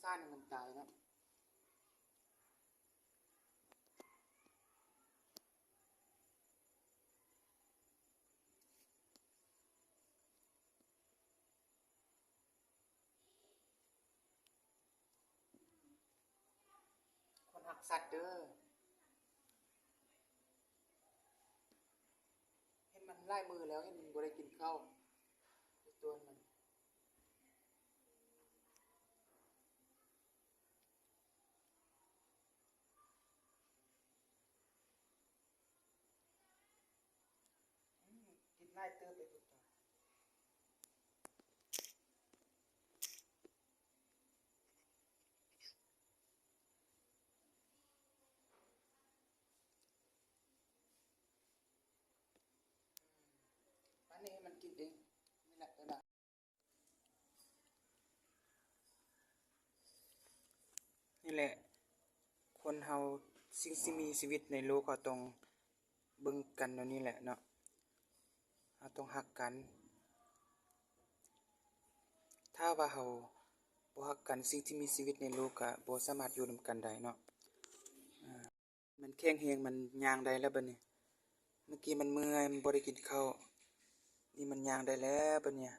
ສ້ານໃຫ້ມັນຕາຍເນາະ. ຄົນຮັກສັດເດີ ເຫັນມັນຫຼາຍມື້ແລ້ວ ເຫັນມັນບໍ່ໄດ້ກິນເຂົ້າ ໄອ້ຕົວນັ້ນ. ອືມ ກິນຫຼາຍເຕີບເລີຍພຸ້ນຕົວະ. ອືມ ອັນນີ້ໃຫ້ມັນກິນເອງ ນີ້ແຫຼະຕົວະ. ນີ້ແຫຼະ ຄົນເຮົາ ສິ່ງທີ່ມີຊີວິດໃນໂລກ ເຮົາຕ້ອງເບິ່ງກັນແນວນີ້ແຫຼະເນາະ, ເຮົາຕ້ອງຮັກກັນ. ຖ້າວ່າເຮົາບໍ່ຮັກກັນ ສິ່ງທີ່ມີຊີວິດໃນໂລກກະບໍ່ສາມາດຢູ່ນຳກັນໄດ້ເນາະ. ອາ ມັນແຂງແຮງ ມັນຍ່າງໄດ້ແລ້ວບັດນີ້. ເມື່ອກີ້ມັນເມື່ອຍ ມັນບໍ່ໄດ້ກິນເຂົ້າ, ນີ້ມັນຍ່າງໄດ້ແລ້ວບັດນີ້.